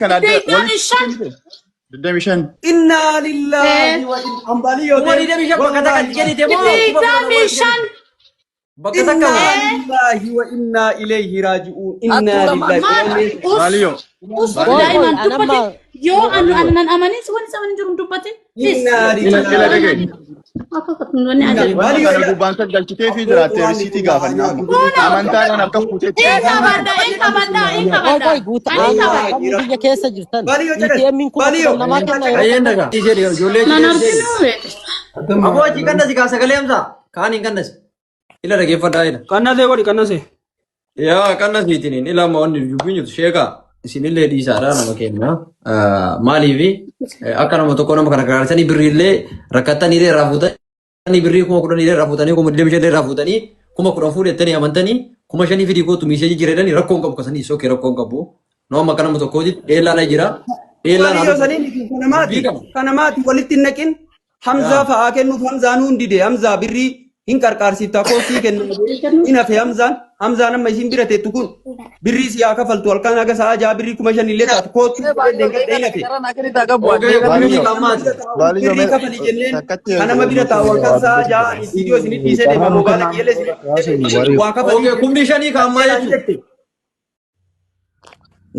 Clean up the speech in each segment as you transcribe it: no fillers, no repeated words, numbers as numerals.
Kana adda Digdamii walitti shan. kennite. 25. Innaa lillaahi wa inna ambaalii yoo Kuma 25 bakka takkatti kennite moo kuma 10 Digdamii walitti shan. kennite? Bakka takka Innaa moo? lillaahi wa innaa ilayhi raaji'uun. Innaa Hattuu lama. lillaahi. Maal Qur'aanni us Baaliyo. us Baaliyo. Qoy qoy daa'imaan an amma dubbate yoo anu anan amanin wanni isa amanin jiru hin dubbate. Please. Innaa Ila ila lillaahi. dhagaye. Akka wanni ajaa'iba. Baaliyo Kana gubbaan kan galchitee fi jiraattee risiitii gaafanna amma. Amantaadhaan akka fuuteetti. Hin qabadha, hin qabadha, hin qoy qabadha. qoy guuta Ani hin amma qabadha. namni biyya keessa jirtan Baaliyo caqas. ATM'n kuma Baaliyo. 10 namaa kenna yeroo Ayyeen takka. daga. Ishee ijoollee Nan ishee ishee. arginu beekte. Aboo achi qannasi kaa sagalee hamsa. Kaan hin qannasi. Ila dhageeffadhaa ila. Qannasee godhi qannasee. Yaa qannasiitiin ila amma wanni dubbiin jirtu sheekaa isinillee dhiisaadha nama kenna. Maaliifi akka nama tokko nama kana gargaarsanii birriillee rakkattaniillee irraa fuutanii birrii 10,000 irraa fuutanii 25,000 irraa fuutanii 10,000 fuudhettanii amantanii 5,000 fidii kootu miiseejii jireedhanii rakkoo hin qabu kasanii sookee rakkoo hin qabu. Nu amma akka nama tokkooti dheellaan jira. Dheellaan Baaliyo saniin kana maati. dubbii qaba. Kana maati walitti hin naqin. Hamzaa fa'aa kennuuf Hamzaan hundi dide. Hamzaa birrii hin qarqaarsiifta koosii kenna. Hin hafe Hamzaan. Hamzaan amma isin bira teettu kun birrii si haa kafaltu halkan haga sa'a 6 birrii 5,000 illee taatu kootu jedheen gadda hin hafe. Oogee Baaliyo. kumni qammaati. Baaliyo Birrii mee kafali jenneen takkatti kan nama bira taa'u halkan sa'a 6 viidiyoo isin dhiisee deema moobaala kiyyalee isin waa kafalii Oogee kumni shanii kaammaa jechuudha. jette.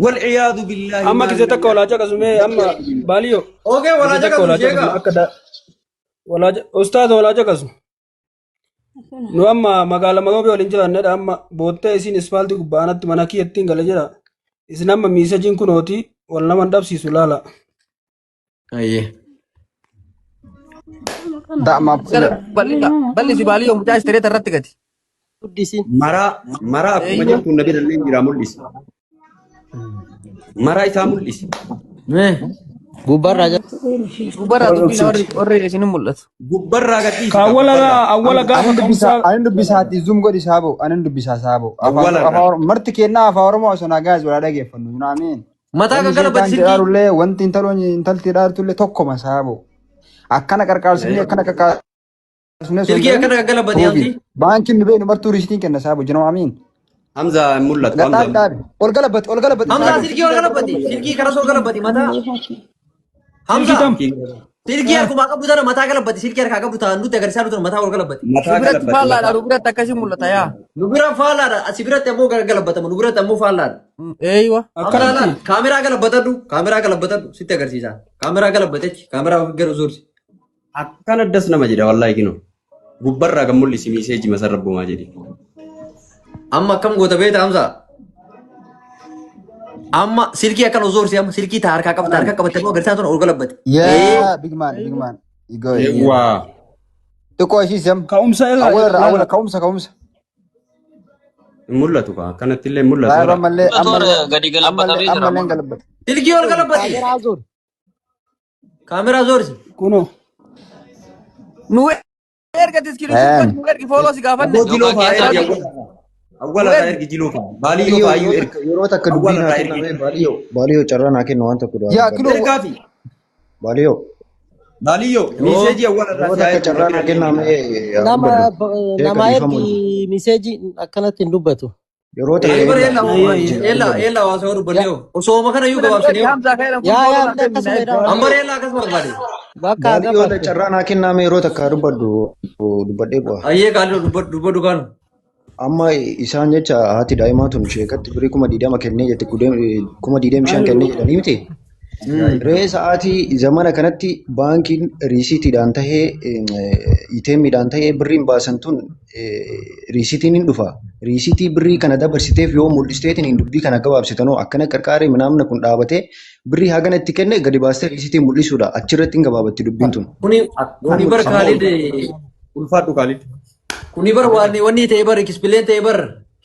Walciyaadu billaahi Amma maa gisee takka walaa caqasumee amma baaliyo. Oogee walaa Gisee takka caqasu walaa caqasumee sheekaa. akka da walaa ustaaza walaa caqasu. Nu amma magaala Magoobii waliin jiraannedha amma boottee isin ispaaltii gubbaa anatti mana kiyyattiin gala jira. Isin amma miisajiin kunooti wal nama hin dhabsiisu laala. Ayyee. Da'ma Bal'isa. Bal'isi baaliyyoo mucaa istireeta irratti gati. Guddisiin. Maraa maraa akkuma Eeyyuu. jirtu na bira illee jira mul'isi. Maraa isaa mul'isi. Mee. Gubbaarraa jala. Gubbarraa dubbiin warri warri isin hin mul'atu. Gubbarraa gadhiisi Ka awwala gubbarraa. awwala gaafa Anin dubbisaa ka'umsaa anin dubbisaati zoom godhi saabo anin dubbisaa saabo afaan Awwalarra. afaan Oromoo marti kennaa afaan Oromoo osoo nagaa walaa dhageeffannu you know what I mean Mataa Wanni gaggala sheekaan bati silkii. jedhaarullee wanti intaloon intalti jedhaartullee tokkoma saabo akkana qarqaarsinee akkana qarqaarsinee osoo hin Silkii ta'in akkana gaggala bati proofi amti. baankiin nu beeknu martuu riisitiin kenna saabo you know what I mean Hamza hin mul'atu Hamza. Gadhaabi dhaabi ol galabbati ol galabbati Hamzaa saabo silkii ol galabbati. Silkii karaa ol galabbati mataa. silkii Hamzaa tam. silkii harkumaa qabdu tana mataa galabbati. Silkii harkaa qabdu tana nutti agarsiisaa tana mataa ol galabbati. Nu Mataa biratti galabbati faallaadha. mataa. Nu biratti akkasii mul'ata yaa. Nu bira faallaadha. Asi biratti ammoo galabbatama. Nu biratti ammoo faallaadha. Eeywa. Hamzaa Akkanatti. laal kaameraa galabbatadhu. Kaameraa galabbatadhu. Sitti agarsiisa. Kaameraa galabbatechi. Kaameraa of gara zoorsi. Akkana das nama jedha wallaahi kinoo. Gubbarraa kan mul'isi miiseeji masarrabbumaa jedhi. Amma akkam goota beekta Hamzaa? Amma silkii akkana zoorsi amma silkii taa harkaa qabata harkaa qabatte ammoo agarsiisaa tana ol galabbate. Yeah, big man, big man. You go. Eewwaa. Xiqqoo ishii sem. Ka'umsa irraa Awwala jedha irraa awwala laala. ka'umsa ka'umsa. Hin mul'atu kaa akkanatti illee hin mul'atu. Baay'ee Bara. ammallee Mul'atu ammallee warra gadi ammallee galabbatamee jira ammallee amma. galabbata. Silkii ol galabbate. Kaameraa zoori. Kaameraa zoorsi. Kunoo. Nu erga iskiriishin Een. godhi nu ergi fooloo si gaafanne. Abboo jiloo Yookaan fa'aa keessa ergi argina. awwala. Nu Awwala irraa ergi. ergi jiloo fa'aa. Baaliyyoo Baaliyyoo fa'aa iyyuu yeroo ergi. takka yeroo takka dubbii Awwala naa irraa kenna ergi. mee baaliyyoo baaliyyoo carraa naa kenna waan tokko du'aa Yaa dubbadha. kiloo Ergaafi. Baaliyyoo Baaliyyoo Yoo. miiseejii awwala irraa yeroo si haa takka ergu na carraa bira naa illee kennaa jira. mee haa Nama dubbadhu. Sheeka nama dhiifama ergi wajjin. miseejii akkanatti hin dubbatu. Yeroo takka Ee bara eella ella Ayyee ayyee. jira ella dubbadhu. ella waa dubbannee Yaa hoo. Osooma kana iyyuu Nu ergi gabaabsinee hoo. Hamzaa ka'eedhaan kun yaa fooloo yaa naa inni kenni na akkasuma ergi. jedhama. Amma reella akkas barbaade. Bakka Baaliyyoo gabaabse. carraa naa kennaa mee yeroo takka haa dubbadhu dubbadhee bu'a. Ayyee kaalli dubbadhu dubbadhu kaanu. Amma isaan jecha haati daa'imaa tun sheekatti birrii 20,000 kennee jette 25,000 kennee jedhanii miti. Ree sa'aatii zamana kanatti baankiin riisiitiidhaan tahee ATM'dhaan tahee birriin baasan tun riisiitiin hin dhufa. Riisiitii birrii kana dabarsiteef yoo mul'isteetiin hin dubbii kana gabaabsitanoo akkana qarqaaree minaamna kun dhaabatee birrii hagana itti kenne gadi baastee riisiitii mul'isuudha. Achirratti hin gabaabatti dubbiin tun. Kuni kuni bar Kaalid Ulfaadhu Kaalid. Kuni bar wanni wanni ta'e bar explain ta'e bar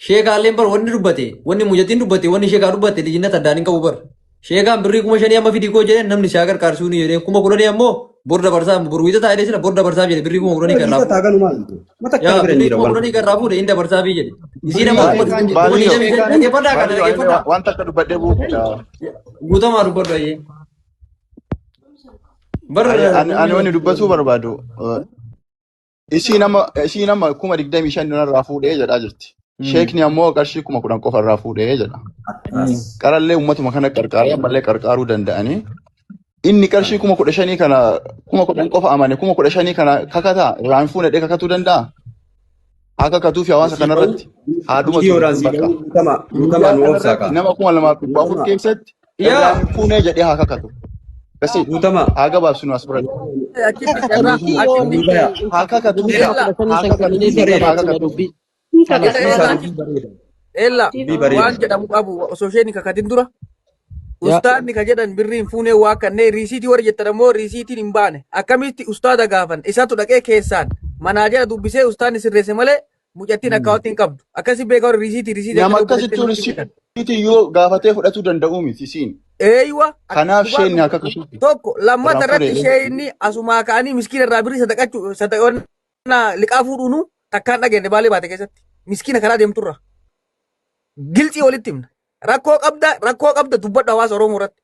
sheekaalleen bar wanni dubbate wanni mujatiin dubbate wanni sheekaa dubbate lijinnata addaan hin qabu bar. Sheekaan birrii 5,000 amma fidii koo jedheen namni isaa gargaarsuu ni jedheen 10,000 ammoo bor dabarsaa bor wiixata taa'ee sila bor dabarsaa jedhe birrii 10,000 kan Wiixata raafu. galumaa. Mata Yaa akkana bira hin birrii jira kuma wal. kudhanii kan raafuu hin dabarsaafii jedhe. Isiin ammoo Birrii kuma sheekaan kuma Baaliyyoo 25 dhaggeeffadhaa kana baaliyyoo anillee dhaggeeffadhaa. waan takka dubbadhee buufata. Guutamaa dubbadhu ayyee. Bar Ani wanni dubbatuu barbaadu isii nama isii nama 25,000 narraa fuudhee jedhaa jirti. Sheekni ammoo qarshii 10,000 qofa irraa fuudhee jedha. Qarallee uummatuma kana qarqaaree ammallee qarqaaruu danda'anii. Inni qarshii 15,000 kana 10,000 qofa amane 15,000 kana kakataa irraa hin fuune jedhee kakatuu danda'a? Haa kakatuufi hawaasa kanarratti haa dhumatu Viidiyoodhaan dubbiin sii bakka. ga'uu guutamaa guutamaa Miidiyaa nu obsaa kanarratti kaa. nama 2,400 keessatti irraa Yaa hin fuunee jedhee haa kakatu. Gasi Guutamaa. haa gabaabsinu as biratti. Achitti Kakata irraa miti yoo achitti inni Baya. hin Haa kakatu kakatuufi kuma ella 15 haa san kenninee kakatuufi fi haa gabaabsina kakatuufi. dubbii. Hin kakata. ella Isaa dubbii bareeda. ella Dubbii waan bareeda. jedhamu qabu osoo isheen hin kakatin dura Yaa. ustaadni ka jedhan birrii hin fuunee waa kannee riisiitii warra jettan ammoo riisiitiin hin baane akkamitti ustaada gaafan isatu dhaqee keessaan manaajara dubbisee ustaadni sirreesse malee mucattiin akkaawwatti hin qabdu akkasi beekaa warra riisiitii riisiitii Nama akka akkasitti obboleettiin nutti bitan. risiitii yoo gaafatee fudhatuu danda'uu miti isiin. Eeywa Kanaaf dhugaa isheen haa dubba kakatuufi. tokko lammata Irraa irratti fuudhee. ishee inni asumaa ka'anii miskiina irraa birrii sadaqachuu sadaqannaa liqaa fuudhuunu takkaan dhageenye baalee baate keessatti miskiina karaa deemturra gilcii walitti himna rakkoo qabda rakkoo qabda dubbadhu hawaasa Oromoo irratti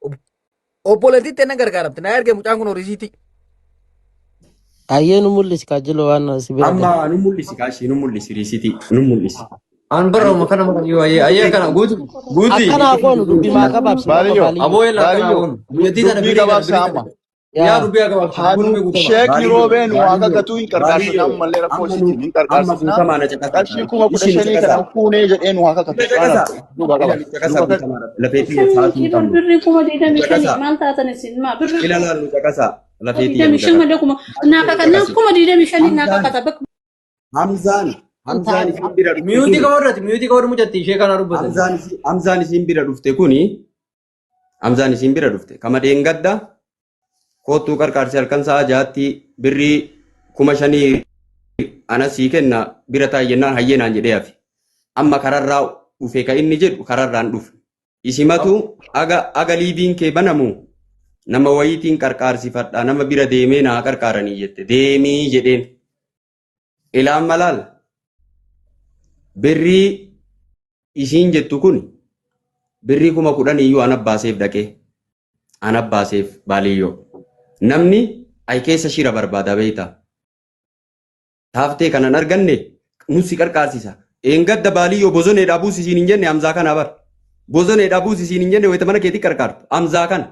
obboleettiitti nan gargaaramte na erge mucaan kun riisiitii Ayyee nu mul'isi kaajiloo waan si bira gahe. Amma nu mul'isi kaashii nu mul'isi riisitii nu mul'isi. An barra kana mara yoo ayyee ayyee kana guuti guuti. Akkanaa goonu dubbii maa gabaabsina amma Baaliyyoo baaliyyoo. Aboo ella akkana baaliyyoo goonu. Biyyattii tana dubbii birrii kana gabaabsaa birrii amma. tana. Yaa Yaa. dubbii gabaabsa Haanu guutume guutama. sheekni Baaliyyoo roobee nu haa baaliyyoo kakatuu hin qarqaarsina baaliyyoo ammallee rakkoo amma nu isiitiin hin amma qarqaarsina. guutamaa na caqasaa Qarshii kaa. Ishi nu 15,000 caqasaa. kana fuunee jedhee nu haa kakatu. Na Quraana caqasaa. duuba Ila qaba. nu caqasaa Duuba guutamaa lafee xiyya sa'aatii hin Shanii qabnu. birrii kuma Nu 25 caqasaa. maal taatan isin maa birrii Ila kuma laal nu caqasaa lafee xiyya nu 25 caqasaa. malee kuma naa Nu kakata naa caqasi. kuma 25 naa Hamzaan kakata bakka Hamzaan Hamzaan isin bira dhufte Miyuutii kuni qabarratti miyuutii qabarri mucatti ishee kana dubbatan. Hamzaan isin bira dhufte kuni Hamzaan isin bira dhufte kama deengadda koottuu qarqaarsi halkan sa'a 6tti birrii 5,000 ana sii kenna bira taa'i jennaan hayyee naan jedhee hafe. Amma kararraa dhufe ka inni jedhu kararraan dhufe. Isimatu aga aga liiviin kee banamu nama wayiitiin qarqaarsifadha nama bira deemee naa qarqaaranii jette deemii jedheen. Ilaan malaal birrii isiin jettu kun birrii 10,000 iyyuu ana baaseef dhaqee ana baaseef baaliyyoo. Namni ay keessa shira barbaada beektaa. Taaftee kanan arganne nu si qarqaarsisa. Eengadda baaliyyoo bozoneedhaa buusi isiin hin jenne Hamzaa kana bar. Bozoneedhaa buusi isiin hin jenne wayita mana keetii qarqaartu. Hamzaa kana.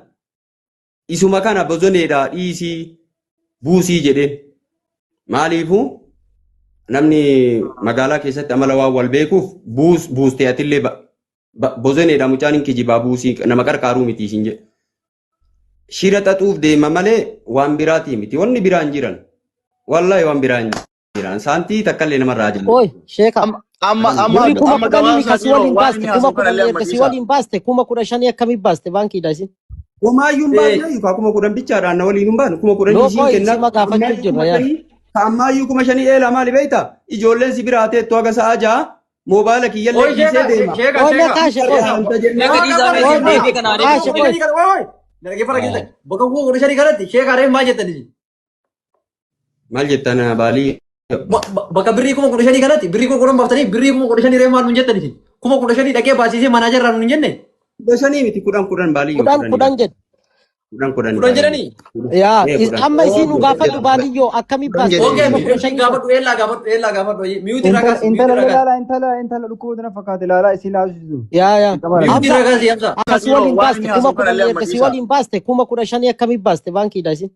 Isuma kana bozoneedhaa dhiisii buusii jedheen. Maaliifuu namni magaalaa keessatti amala waan wal beekuuf buus buustee atillee bozoneedhaa mucaan hin kijibaa buusii nama qarqaaruu miti isin jedhe. Shira xaxuuf deema malee waan biraatii miti. Wanni biraa hin jiran. Wallahi waan biraa hin jiran. Saantii takkallee namarraa jiran. Oi sheeka. Amma amma amma Birrii kuma amma kudhanii gabaabsaa kasi dhiiroo waliin waan baaste inni kuma haasa'u kanallee kudhanii amma erga si dhiisaa. waliin baaste 15,000 akkamii baaste baankiidha isin. Homaayyuu hin baasne yookaan 10,000 bichaadhaan na waliin hin baanu. 10,000 Noo isiin qoy kennaa. sima gaafachuu Ammaayyuu jirra kuma yaa. shanii. Ka ammaayyuu 5,000 eelaa maali beektaa? Ijoolleen si biraa teettu haga sa'a 6 moobaayila kiyyallee Oi dhiisee sheeka deema. sheeka Oi mee sheeka. kaashe qoy. Qarqaarsa jennaan. Sheeka dhiisaa mee Oi isin mee deebii kana kaashe qoy. Dhaggeeffata keessan bakka 15,000 kanatti sheeka reef maal jettan isin? Maal jettan baalii? Bakka birrii 15,000 kanatti birrii 10,000 baaftanii birrii 15,000 reef maal nuun jettan isin? 15,000 dhaqee baasisee manaajarraa nuun jenne? 15 miti 10 10 baaliyyoo Kudhan 10 10 jedhe. 10 10 10 baaliyyoo. jedhanii? Yaa Ee 10. amma isin nu gaafadhu baaliyyoo akkamii 10 baaste Okei, kuma jedhee. 15 san. gaafadhu eelaa gaafadhu eelaa gaafadhu miyuutii irraa Intala kaasi miyuutii intala irraa kaasi ilaala intala intala dhukkuba na fakkaate ilaalaa isii laasisu. Yaa yaa. Qabara. miyuutii Hamza irraa kaasi Hamza. akkas Dhiiroo waliin waan baaste inni kuma haasa'u kudhanii kanallee amma erga si dhiisaa. waliin baaste 15,000 akkamii baaste baankiidha isin.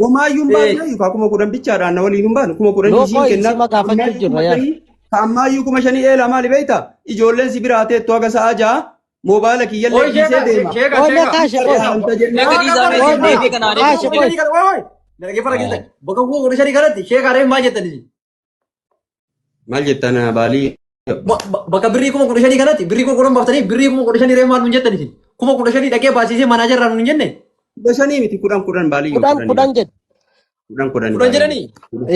Homaayyuu hin baasne yookaan 10,000 bichaadhaan na waliin hin baanu. 10,000 Noo isiin qoy kennaa. sima gaafachuu Ammaayyuu jirra kuma yaa. shanii. Ka ammayyuu 5,000 eelaa maali beektaa? Ijoolleen si biraa teettu haga sa'a 6 moobaayila kiyyallee Oi dhiisee sheeka deema. sheeka Oi mee sheeka. kaashe qoy. Qarqaarsa jennaan. Sheeka dhiisaa mee Oi isin mee deebii kana kaashe qoy. Dhaggeeffata keessan bakka 15,000 kanatti sheeka reef maal jettan isin? Maal jettan baalii? Bakka birrii 15,000 kanatti birrii 10,000 baaftanii birrii 15,000 reef maal nuun jettan isin? 15,000 dhaqee baasisee manaajarraa nuun jenne? 15 miti 10 10 baaliyyoo Kudhan 10 10 jedhe. 10 10 10 baaliyyoo. jedhanii?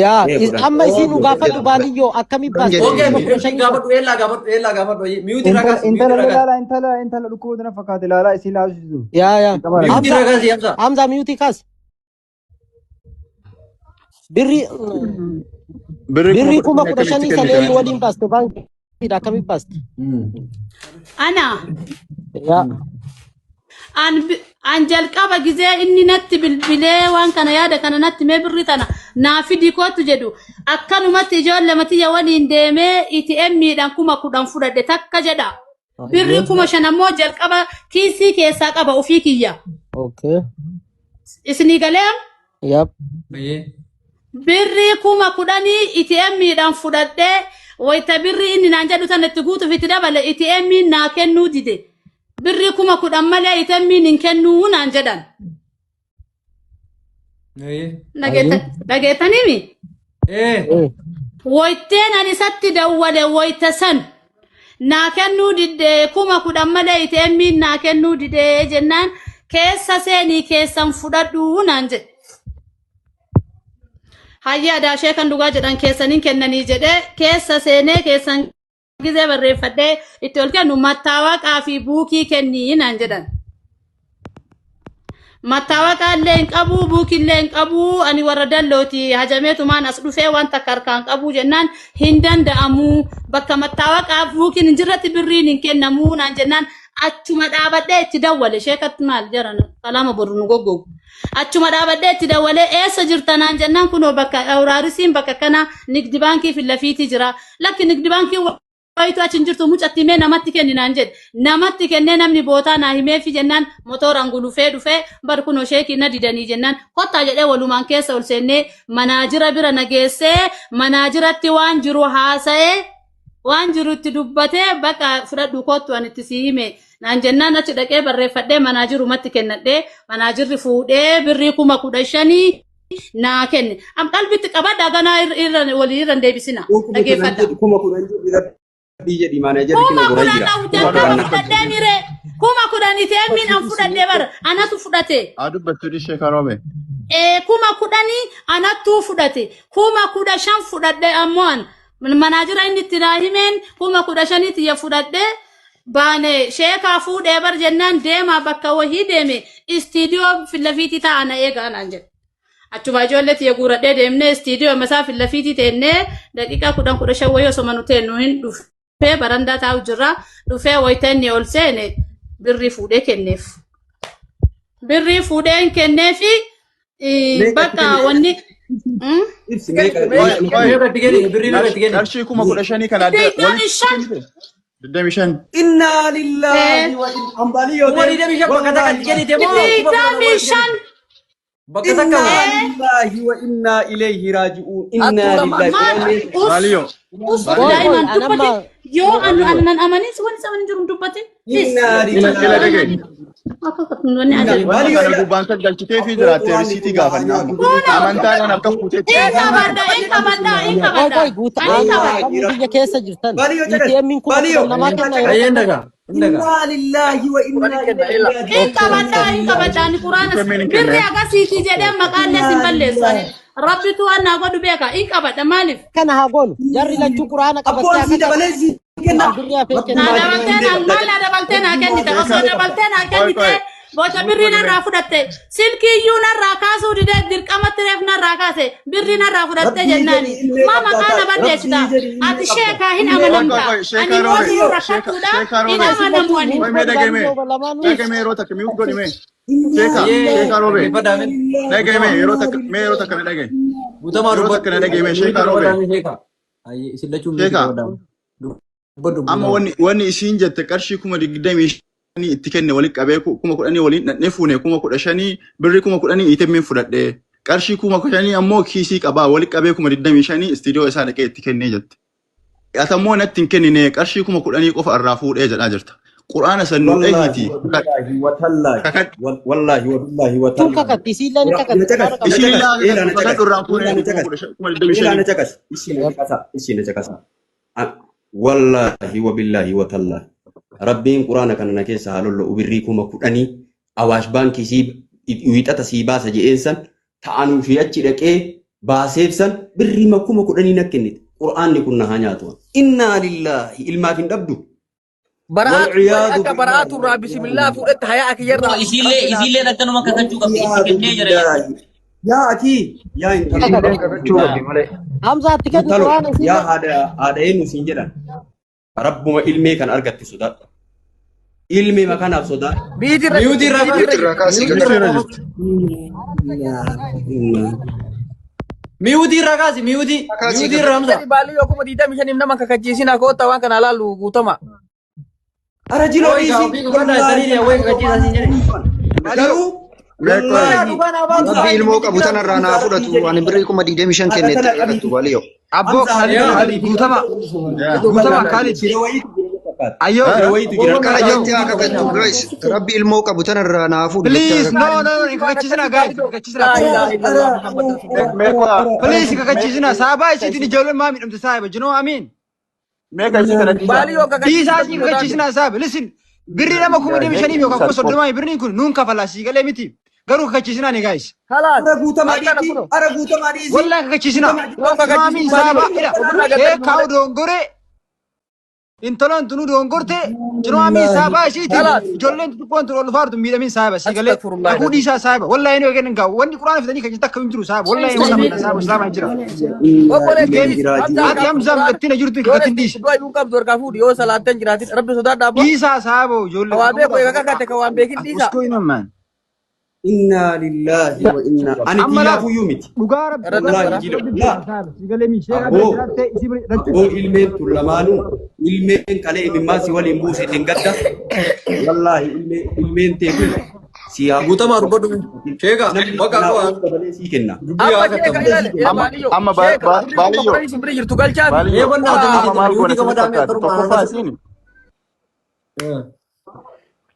Yaa Ee 10. amma isin nu gaafadhu baaliyyoo akkamii 10 baaste Okei, kuma jedhee. 15 san. gaafadhu eelaa gaafadhu eelaa gaafadhu miyuutii irraa Intala kaasi miyuutii intala irraa kaasi ilaala intala intala dhukkuba na fakkaate ilaalaa isii laasisu. Yaa yaa. Qabara. miyuutii Hamza irraa kaasi Hamza. Hamza miyuutii kaasi. Birrii Birrii kuma birrii kudha kuma shanii kudha akkamitti shanii san kennite? eenyu waliin baaste baankiidha akkamii baaste? Ana Yaa. an jalqaba gizee inni natti bilbilee waan kana yaada kana natti mee birrii tana Naa fidi kootu jedhu akkanumatti ijoollee matiyya waliin deemee ATM'dhaan 10,000 fudhadhe takka jedha. Birrii 5,000 ammoo jalqaba kiisii keessaa qaba ofii kiyya. Okay. Isinii galee? Yep. Birrii 10,000 ATM'dhaan fudhadhee wayita birrii inni naan jedhu sana itti guutuuf itti dabale ATM'n naa kennuu dide. Birrii 10,000 malee ATM'n hin kennuu naan jedhan. Dhageettaniimi? Wayitteen ani isatti dawwale wayita san naa kennuu didee 10,000 malee ATM'n naa kennuu didee jennaan keessa seenii keessan fudhadhuu naan jedhe. Hayya adaashee kan dhugaa jedhan keessaniin kennanii jedhee keessa seenee keessan gizee barreeffadhee itti ol kennu mattaawaqaa fi buukii kennii naan jedhan. Mattaawaqaa illee hin qabu buukii illee hin qabu ani warra dallooti hajameetumaan as dhufee waan takka harkaan qabu jennaan hin danda'amu bakka mattaawaqaa buukiin hin jirretti birriin hin kennamu naan jennaan achuma dhaabadhee itti dawwale sheekatti maal jaran kalaama boru nu goggogu. Achuma dhaabadhee itti dawwalee eessa jirta naan jennaan kunoo bakka awuraarisiin bakka kana nigdi baankii fi lafiitii jira. Lakki nigdi baankii wayitu achi hin jirtu mucatti himee namatti kenni naan jedhe. Namatti kennee namni bootaa naa himeefi jennaan motoraan gulufee dhufee bar kunoo sheekii na didanii jennaan kottaa jedhee walumaan keessa ol seennee manaajira bira na geessee manaajiratti waan jiru haasa'ee waan jiru itti dubbatee bakka fudhadhu kottu ani itti sii hime naan jennaan achi dhaqee barreeffadhee manaajirumatti kennadhee manaajirri fuudhee birrii 15,000 naa kenne. Am qalbitti qabadhaa ganaa irra walii irra hin deebisina. Dhageeffadha. 10,000 jedhi rabbii jedhi maanaajarri Kuma kina godhaa kudhan jira. na jalqaba fudhadhee miree. 10,000 ATM'n an fudhadhee bara anatu fudhate. Haa dubbattu ishee karoome. 10,000 anattuu fudhate. 15,000 fudhadhee ammoo an manaajira inni itti naa himeen 15,000 tiyya fudhadhee baane sheekaa fuudhee bar jennaan deemaa bakka wahii deeme istiidiyoo fillafiitii ta'a na eegaa naan jedhe. Achuma ijoollee tiyya guuradhee deemnee istiidiyoo masaa fillafiitii teennee daqiiqaa 10 15 wayii osoo nu teennu hin dhufee barandaa taa'u jirra dhufee wayita inni ol seene birrii fuudhee kenneef. Birrii fuudhee hin kenneefi bakka wanni Ibsi meeqa Qarshii 15,000 kana adda 25. walitti 25. Innaa lillaahi wa inna Kuma digdamii shan bakka takkatti kennite moo kuma kudha Digdamii shan. Bakka takka Innaa lillaahi wa innaa ilayhi raaji'uun. Innaa Hattuu lillaahi. Maaliyo? Us Qoy, qoy, daa'iman an dubbate amma yoo anu anan amanis wanni isa jiru hin dubbatin. Innaa Ila lillaahi. dhagaye. Akka wanni ajaa'iba. Maaliyo Kana gubbaan kan galchitee fi jiraatte risiitii gaafanna amma. Amantaadhaan harka fuuteetti. In qabadha, in qabadha, in qoy qabadha. qoy guuta Ani amma qabadha. namni biyya keessa jirtan Maaliyo caqas. ATM'n Maaliyo. 10,000 namaa kenna yeroo Ayyeen takka. daga. Hin daga. Innaa lillaahi wa innaa ilayhi In qabadha, in qabadha. Ani quraana ATM'n hin birri kenne. akkasiiti jedhee maqaallee sin balleessu ani. Rabbitu waan naa godhu beeka. In qabadha maaliif? Kana haa goonu. Jarri lachuu quraana Abboon qabattee sii akka dabalee sii kenna. kan birrii hafee Naa kenna. dabaltee naa maal naa dabaltee naa kennite osoo dabaltee naa Qoy qoy. kennite boca birrii narraa fudhatte silkii iyyuu narraa kaasuu didee dirqamatti reef narraa kaase birrii narraa fudhatte Rabbii jennaani jedhi ilmee maa maqaa qabdaa na balleessita Rabbii jedhi ilmee ati qabda. sheekaa hin Qoy qoy amanamta qoy. ani Sheekaa roobe. mootii rakkattuudha Sheekaa hin roobe. amanamu ani. Qoy mee dhagaye mee. Dhagaye mee yeroo takka mute godhi mee. Sheekaa sheekaa roobe. Dhaggeeffadhaa mee. Dhagaye mee yeroo takka mee yeroo takka na dhagaye. Guutamaa Yeroo takka na dhagaye mee sheekaa roobe. Sheekaa. Ayyee isin lachuun Sheekaa. beekaa. Dubbadhu Amma guutamaa. wanni isiin jette qarshii 25,000 itti kenne walitti qabee 10,000 waliin dhadhee fuune 15,000 birrii 10,000 ATM'n fudhadhee qarshii 5,000 ammoo kiisii qabaa walitti qabee 25,000 istiidiyoo isaa dhaqee itti kennee jette. Ati ammoo natti hin kennine qarshii 10,000 qofa irraa fuudhee jedhaa jirta. Quraana san nu Wallaahi dhahiiti. wa billaahi wa tallaahi. Kakadhu. Wallaahi wa billaahi wa Tun tallaahi. kakatti isiillee ni kakatti Na caqas, quraana na qabattee. Isiin caqas, illee eelaa na caqas, kakadhu irraa fuudhee eelaa na caqas, 25,000. eelaa na caqas, ishii na caqasa, ishii na caqasa. Wallaahi wa billaahi wa tallaahi. Rabbiin quraana kana na keessa haa lollo'u birrii 10,000 Awaash baankii sii wiixata sii baasa je'een san ta'anuu fi achi dhaqee baaseef san birrii 10,000 na kennite. Qur'aanni kun na haa nyaatu. Innaa lillaahi ilmaaf hin dhabdu. Bara'aatu Walciyaadu akka bara'aatu irraa bismillaa fuudhette hayaa kiyyarraa Isiillee rabbi naa isiilleen akkanuma kakachuu qabdi itti Walciyaadu kennee jira jechuudha. billaahi. Yaa akii yaa intalo Isiilleen kakachuu qabdi malee. Hamzaatti kenni intalo quraana yaa isiillee. haadha haadha eenyu siin jedhan. Rabbuma ilmee kan argatte sodaadhu. Ilmee makanaaf sodaadhu. Miiti irra Miyuutii jirti irraa miiti Mute irra irraa jirti kaasii miiti kakadhu. irra Mute irra jirti. jirti. Miyuutii irraa kaasi miyuutii. Kaasii Miyuutii irraa Hamza. Baaliyyoo 25,000 nama kakachiisina koota waan kana laalu guutama. Ara jiloo Wayii kaa dhiisi. ofii kakadhaa Wallaahi isaanii wayii kakachiisaa siin jedhe. garuu Meeqa? wallaahi Rabbi ilmoo qabu tanarraa naa fudhatu ani birrii 25,000 haadha kennetti tana kakattu qabiiti. baaliyyoo. Abboo Hamza haadha Khalid tana Khalid qabiiti. guutama guutama Khalid Shira wayiitu jira fakkaata. ayyoo Shira wayiitu jira. Akkana ayyoo jettee haa kakattu guys. Rabbi ilmoo qabu tanarraa naa fuudhu jettee haa please no kakattu. no no hin kakachiisina guys hin kakachiisina Laa please ilaaha illallah Muhammad rasulullah. Meeqa please hin kakachiisina saabaa isiitiin ijoolleen maa miidhamte saahiba you know what I mean meeqa isii kana dhiisaa? Baaliyyoo Dhiisaa kakachiisina isii kakachiisina saahiba listen birrii nama 25,000 yookaan Meeqa 30,000 birriin kun nuun kafala sii galee miti garuu kakachiisina ni guys Halaas. Ara guutamaa Harkaan dhiisi. kunoo. Ara guutamaa dhiisi. wallahi kakachiisina Yoo you know what I kakachiisu mean baaliyyoo. saaba ila Ofirraa gattanii sheekaa malee. dongoree intaloon tunuu dongorte you know what I mean saaba isiitiin Halaas. ijoolleen xixiqqoon tun ol dhufaartu miidhamin saahiba sii galee Astagfirullah kakuu alazim. dhiisaa saahiba wallahi inni eegeen gaa wanni quraana fidanii kan takka hin jiru saahiba wallahi wal amanna saahiba islaamaa hin jira Obboleettii Deemi. Hamza Ati harkaa Hamzaa quraana mucattiin jirtu yoo kakatin dhiisi. du'a iyyuu qabdu harkaa fuudhi yoo salaattan jiraatin rabbi sodaadhaa abbaa. Dhiisaa saahiba ijoollee Ka waa kakuu beeku eega kakate ka waan beekin dhiisaa. What's going on man? Inna lillahi wa inna ani Amma laal kiyyaafuyyuu miti. dhugaa rabbi Irra dhugaa Wallaahi dabbara. jilo. rabbi Laa saahiba sii galee mi sheeka bira abboo jiraatte isii bira lachuu abboo ilmeen tun lamaanuu ilmeen kalee imimmaa si waliin buuse hin gadda. Wallaahi ilmeen tee kun si haa Guutamaa dubbadhu. Sheeka namni bakka kanaa koo ol dabalee sii kenna. dubbii Amma haa sheeka kattamu. ilaali ee Amma baaliyyoo amma sheeka birrii kuma baaliyyoo kudhanii isin bira jirtu galchaafi. Mee baaliyyoo bannaa Waa. amma maal goone miyuutii sini qabadhaa mee fakkaate akkanuma tokkoffaa isiin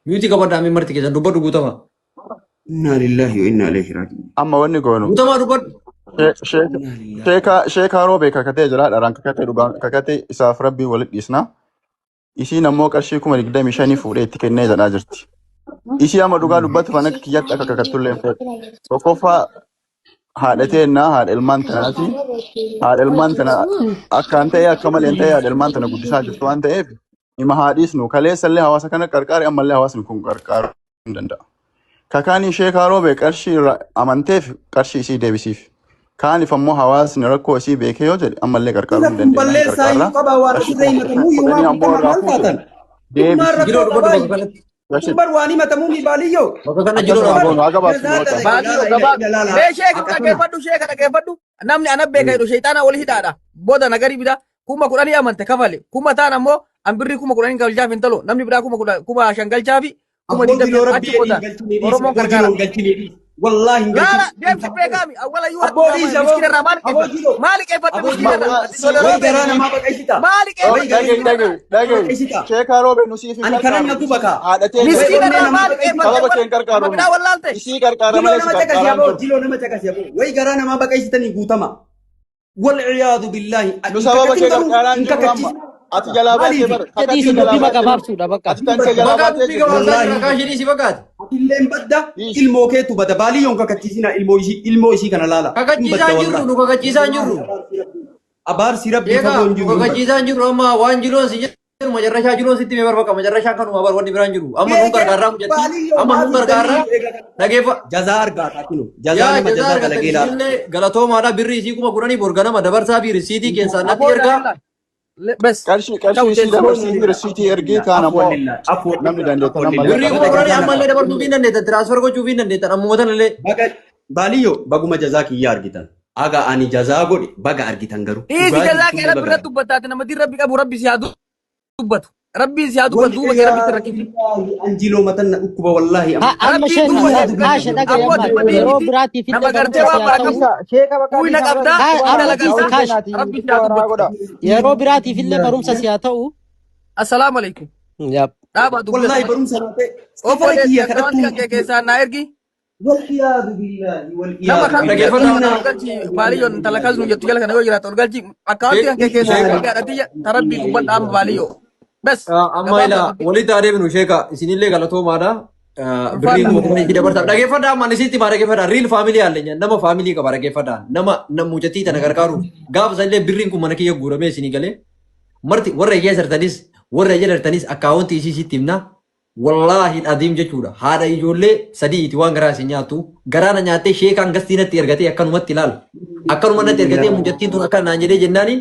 Miyuutii qabadhaa mee marti keessan dubbadhu guutamaa. Inna lillahi wa inna ilaihi raaji'uun. amma wanni goonu Guutamaa dubbadhu. Inna lillahi. sheekaa sheekaa roobee kakatee jira dharaan kakatee dhugaan kakatee isaaf rabbii walit dhiisna. Isiin ammoo qarshii 25,000 fuudhee itti kennee jedhaa jirti. Isii amma dhugaa dubbatu kan akka kiyyaatti akka kakattullee hin fedhu. Tokkoffaa haadha teennaa haadha ilmaan tanaati. Haadha ilmaan tana akkaan ta'e akka malee hin ta'e haadha ilmaan tana guddisaa jirtu waan ta'eef hima haadhiisnu kaleessallee hawaasa kana qarqaare ammallee hawaasni kun qarqaaruu hin danda'a. Kakaanii sheekaa roobee qarshii irraa amanteef qarshii isii deebisiif. Kaaniif ammoo hawaasni rakkoo isii beekee yoo jedhe ammallee qarqaaruu Sila hin kun dandeenya hin balleessaa iyyuu qarqaarra. qabaa waan Qarshii asirra himatamuu iyyuu 10,000 maa ammoo guutamaa irraa maal fuute taatan? Kun maal deebisiif. Jiloo rakkoo dubbadhu qabaa? bakka kanatti. Rashid Kun bar waan himatamuu mi baaliyyoo? Bakka kana jiloo akkasuma dubbadhu. goonu haga baasnu Jazaa bakka. dalaga Baaliyyoo ilaala gabaa. ila ilaala Mee sheeka akkasuma. dhaggeeffadhu sheeka dhaggeeffadhu. Namni ana beeka jedhu sheexaana wal hidhaadha. Booda nagarii bida 10,000 amante kafale. Kuma taan ammoo an birrii 10,000 galchaaf hin talu. Namni biraa 5,000 galchaafi kuma Abboo digdami jiloo rabbi achi jedhii booda hin galchinii dhiisi. Oromoon Abboo gargaara. jiloo hin galchinii dhiisi. Wallaahi hin Laala galchin. deemsi beekaami awwala iyyuu Abboo harki dhiisi qaama abboo. miskiina irraa maal Abboo qeeffadha? jiloo. Maali qeeffatta Abboo miskiina jiloo. irraa? Ati ijoollee Way roobee garaa namaa baqaysita. maali Way qeeffatta garaa miskiina Dhagahi irraa? dhagahi dhagahi baqaysita. sheekaa roobee nu siif hin Ani kanan qarqaarru na guba kaa. haadha teenya Way Miskiina onnee irraa namaa maali baqaysita. qeeffatte sababa bara kee hin qarqaarru nama nu biraa wallaalte? isii qarqaarra Jiloo malee si nama caqasi qarqaaraan aboo. jiru. Jiloo nama caqasi aboo. Way garaa namaa baqaysitanii guutama. Walciyaadu billaahi. Nu Hin sababa kakatin kee garuu qarqaaraan hin jirru amma kakachiisin. ati jalaa baatee Maaliifi? bara Jedhii kakatee isin jalaa dubbii baatee bara gabaabsuudha bakka. ati tantee jalaa Bakka baatee dubbii jirti. gabaabsaa jira Wallaahi. kaashinii si fakkaate. Atilleen badda Dhiisi. ilmoo keetu bada baaliyoon kakachiisina ilmoo isii kana laala hin Kakachiisaa badda hin jirru wallaahi. nu kakachiisaa hin jirru. Abaarsi rabbii Sheeka fagoo hin nu jiru hin badda. kakachiisaa hin jirru amma waan jiloon si jedhu macarrashaa jiloon sitti mee barbaqa macarrashaan kanuma bar wanni biraan jiru. Amma nuun Beekee gargaarraa mucattii baaliyyoo amma maa nuun gargaarraa fiddanii eega kana. dhageeffa. Jazaa argaa kinu jazaa Yaa nama jazaa jazaa argatan dalagee laala. isinillee galatoomaadha birrii isii 10,000 borganama dabarsaa fi risiitii keessaan natti Aboo ergaa. ilaala. Bes. Qarshii Ta'u qarshii isii teessuma. dabarsii risiitii ergii kaan Afwan ammoo lillah afwan namni lillah dandeettan afwan ammallee lillah Birrii baga kuma qarqaaruu kudhanii jazaa nama ammallee dabarsuu fi hin dandeettan tiraansfer gochuu fi hin dandeettan ammuma tanallee. baga baaliyyoo baguma jazaa kiyyaa argitan. Aga ani jazaa godhe baga argitan garuu Dhiisi dhugaa jazaa kee jirtullee rabbi baga irratti argitan. dubbataate nama diin rabbi qabu rabbi si haa dubbatu. Rabbiin si haa dubbatu duuba kee rabbi Walciyaadu sirra kifli. billaahi anjiloo matan na dhukkuba wallaahi Ha amma. amma Rabbiin sheeka dubbate kaasha dhagaye abboo amma dhimma yeroo diiniti biraatiif nama illee gartee barumsa waan si haa bara ta'u. qabu Sheeka bakka huyna dhiisaa qabdaa Haa huyna amma la dhiisi qabdaa kaasha rabbi si haa dubbatu. godha. yeroo biraatiif illee barumsa si haa ta'u. Assalaamu alaikum. Yap. Dhaabaa dubbisa Wallaahi malee. barumsa naa ta'e safara Obboleessi kiyya akkaawwantii kadhattuun kan kee keessaa naa ergi. Walciyaadu billaahi Nama walciyaadu kan billaahi. Dhageeffadhaa. kana ol galchi baaliyoon intala kasnu jettu jala kana yoo jiraate ol galchi akkaawwantii kan kee keessaa Sheeka. ergi haadhatiyya tarabbii gubbadha amma baaliyyoo. Bes Amma gabaabaa ila dubbii. walitti adeemnu sheeka isinillee galatoomaadha. Birrii Ulfaadha. 10,000 itti dabarsaa. Dhageeffadhaa amma isitti maa dhageeffadhaa. Riil faamilii alleenya nama faamilii qaba dhageeffadhaa. Nama mucattii tana gargaaru gaafa isallee birriin kun mana kiyya guuramee isinii galee marti warra ijaa sartanis warra ija dartanis akkaawwantii isii sitti himna. Wallaahi adiim jechuudha. Haadha ijoollee sadiiti waan garaa isin nyaattu. Garaa na nyaattee sheekaan gastii natti ergatee akkanumatti ilaala. Akkanuma natti ergatee mucattiin tun akkana naan jedhee jennaani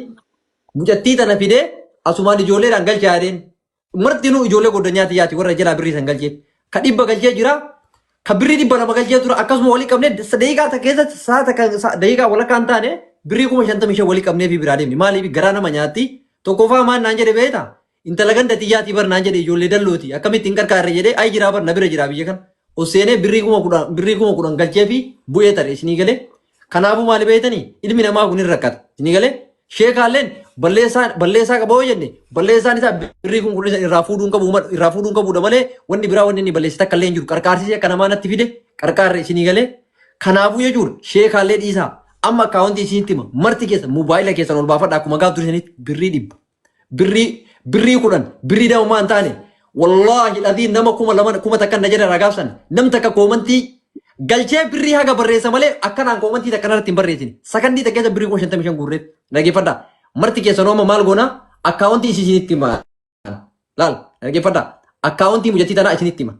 mucattii tana fidee asumaan ijoolleedhaan galchaa jedheen. Martinuu ijoollee goddanyaati yaati warra jalaa birrii san galchee. Ka 100 galchee jira. Ka birrii 200 galchee tura akkasuma walii qabnee daqiiqaa takka keessatti sa'a takka daqiiqaa walakkaa hin taane Birrii 55,000 walii qabnee fi biraa deemne. Maaliif garaa nama nyaatti? Tokkoffaa maal naan jedhe beektaa? Intala ganda xiyyaatii bar naan jedhe, ijoollee dallooti. Akkamitti hin qarqaarre jedhee, ay jiraa bar, na bira jiraa biyya kana. Ol seenee birrii 10,000, birrii 10,000 galchee fi bu'ee tare, isinii galee. Kanaafuu maali beektanii, ilmi namaa kun hin rakkata. Isinii galee. Sheekaalleen balleessaa qaba yoo jenne, balleessaan isaa birrii 15,000 irraa fuudhuun qabuudha malee, wanni biraa wanni inni balleesse takka illee hin jiru. Qarqaarsisee akka namaa natti fide qarqaarre, isinii galee. Kanaafuu jechuudha, sheekaallee dhiisaa. Amma akkaawwantii isinitti hima, marti keessa moobaayila keessan ol baafadha. Akkuma gaaf dursanitti birrii 100, birrii 10, birrii dama hin taane, wallaahi dhadii nama 2,000, 1,000 na jedha gaafsan nam takka koomantii galchee birrii haga barreessa malee akkanaan koomantii takka irratti hin barreessine. Sakandii takka keessa birrii 55,000 guurreef. Dhaggeeffadha, marti keessan amma maal goona? Akkaawwantii isinitti hima, laal, dhaggeeffadha. Akkaawwantii mucattii tanaa isinitti hima.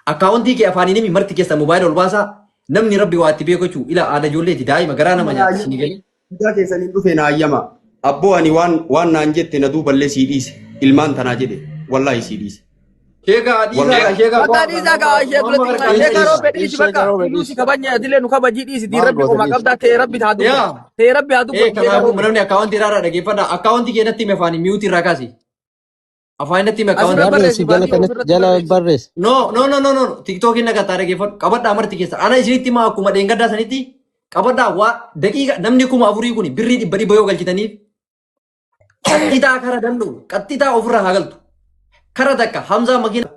Akkaawwantii kee afaaniin himi. Marti keessa moobaayila ol baasaa. Namni rabbi waa itti beeku jechuu ila aada ijoolleeti, daa'ima garaa nama nyaata, isinii galee. Guddaa keessaniin dhufe na hayyama. Abboo, ani waan naan jette na duuballee sii dhiise. Ilmaan tanaa jedhe. Wallaahi sii dhiise. Sheekaa dhiisaa, sheekaa. Bakka dhiisaa kaa, ishee duratti sheekaa roobee dhiisi bakka. Nuti kabajnya adilee nu kabajii dhiisi. Diin rabbi qomaa qabdaa ta'e, rabbi haa dubbatu. Ta'e rabbi haa dubbatu. Sheekaa Kanaafuu roobee. namni akkaawwantii irraa dhaggeeffadha. Akkaawwantii kee natti hime, afaanii mute irraa kaasi. Afaan natti hime Asirra akkaawwantii. barreessi. Barreessi jala baadiyyaa kanatti ofirratti jala barreessi. barreessi. No, no, no, no, no. TikTokiin naqataa, dhaggeeffadhu. Qabadhaa marti keessa. Ana isinitti himaa, akkuma dheengaddaa sanitti qabadhaa. Waa daqiiqa namni 4,000 kun birrii 100 100 yoo galchitaniif, qaxxitaa kara danda'u qaxxitaa ofirraa haa galtu. Kara takka Hamzaa makiina.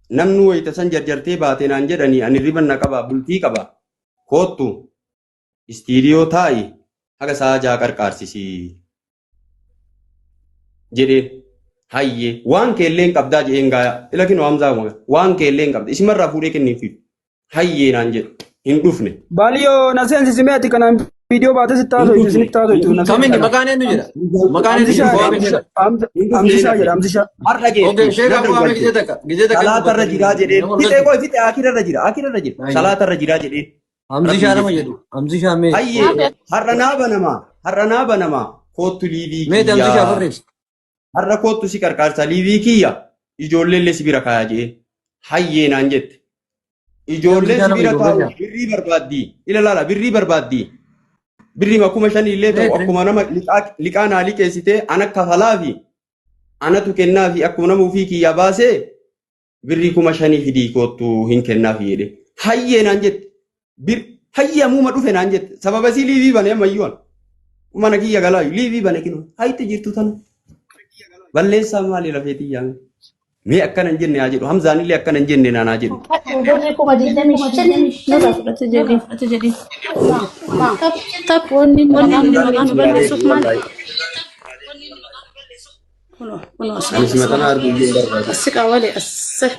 Namni wayita san jarjartee baate naan jedhanii, ani riban na qaba, bultii qaba. Koottu istiidiyoo taa'i, haga sa'a 6 qarqaarsisii jedheen. Hayyee, waan keelleen qabdaa jedheen gaaya. Ila kinoo Hamzaa waan keelleen qabda. Isimarraa fuudhee kenniif. Hayyee naan jedhe. Hin dhufne. Baaliyyoo, na seensisi ati kanaan viidiyoo baatee sitti haasoftu, isinitti haasoftu na Kaminni seensisi. maqaan eenyu jedha? Maqaan eenyu jedha? Hamzishaa Bu'aa jedha, Hamzishaa jedha, Hamzishaa. Har'a Okay, geessu. sheekaa Na bu'aa galche. gizee takka. Gizee takka. Salaatarra jiraa jedheen. Fixee koo fixee, akirarra jira, akirarra jira. Salaatarra jiraa jedheen. Hamzishaa nama jedhu. Hamzishaa mee. Hayyee, har'a naa banamaa, har'a naa banamaa, koottu liivii Mee Hamzishaa kiyyaa. barreessi. Har'a koottu si qarqaarsa, liivii kiyya ijoolleellee si bira kaayaa jedheen. Hayyee naan jette. Ijoolleen si bira kaa'u birrii barbaaddii. Ila laala, birrii barbaaddii. Birrii 5,000 illee ta'u, akkuma nama liqaa naa liqeessitee ana kafalaa fi anatu kennaa fi akkuma nama ofii kiyyaa baasee birrii 5,000 fidii koottu hin kennaafi jedhe. Hayyee naan jette. Hayyee ammuma dhufe naan jette. Sababa isii liivii bane ammayyuu ana. Mana kiyya galaayu liivii bane kinoo. Hayitti jirtu tana. Balleessaa maali lafeetii yaame? Mee akkana hin jenne haa jedhu. Hamzaan illee akkana hin jenne naan haa jedhu. Birrii 25,000 nurraa fudhate jedhi. Takka wanni maqaa nu balleessuuf maal? Kunoo kunoo as Anis matanaa arguu hin barbaadu. as siqaa walee as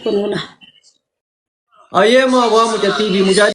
kun huna. Ayyee, maa waa mucattii fi mucaa